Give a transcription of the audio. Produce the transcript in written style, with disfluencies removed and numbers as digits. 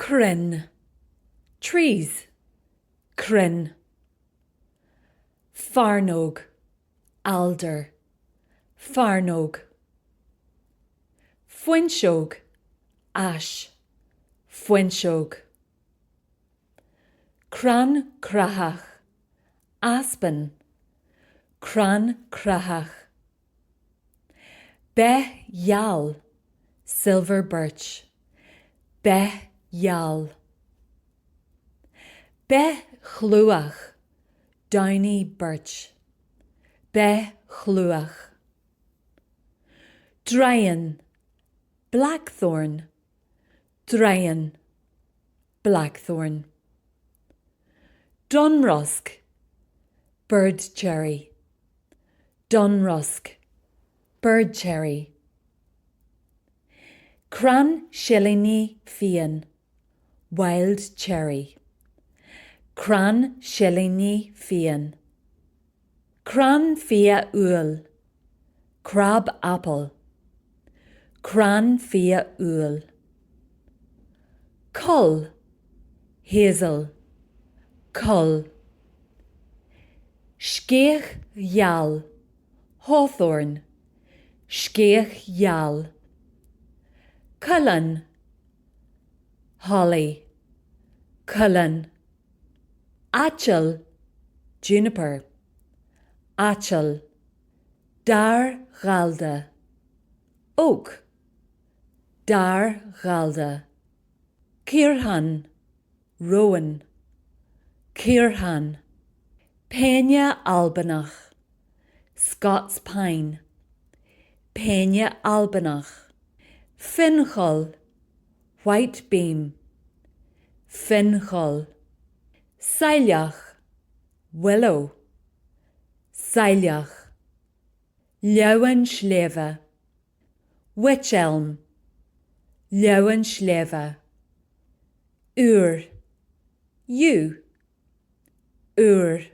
Crainn, trees, crainn. Fearnóg, alder, fearnóg. Fuinseog, ash, fuinseog. Crann creathach, aspen, crann creathach. Beith gheal, silver birch, beith gheal. Beith chlúmhach, downy birch, beith chlúmhach. Draighean, blackthorn, draighean, blackthorn. Donnrosc, bird cherry, donnrosc, bird cherry. Crann silíní fiáin, wild cherry, crann silíní fiáin. Crann fia úll, crab apple, crann fia úll. Coll, hazel, coll. Sceach gheal, hawthorn, sceach gheal. Cuileann, holly, cuileann. Aiteal, juniper, aiteal. Dair ghallda, oak, dair ghallda. Caorthann, rowan, caorthann. Péine Albanach, Scots pine, péine Albanach. Fionncholl, white beam, fionncholl. Saileach, willow, saileach. Leamhan sléibhe, wych elm, leamhan sléibhe. Iúr, yew, iúr.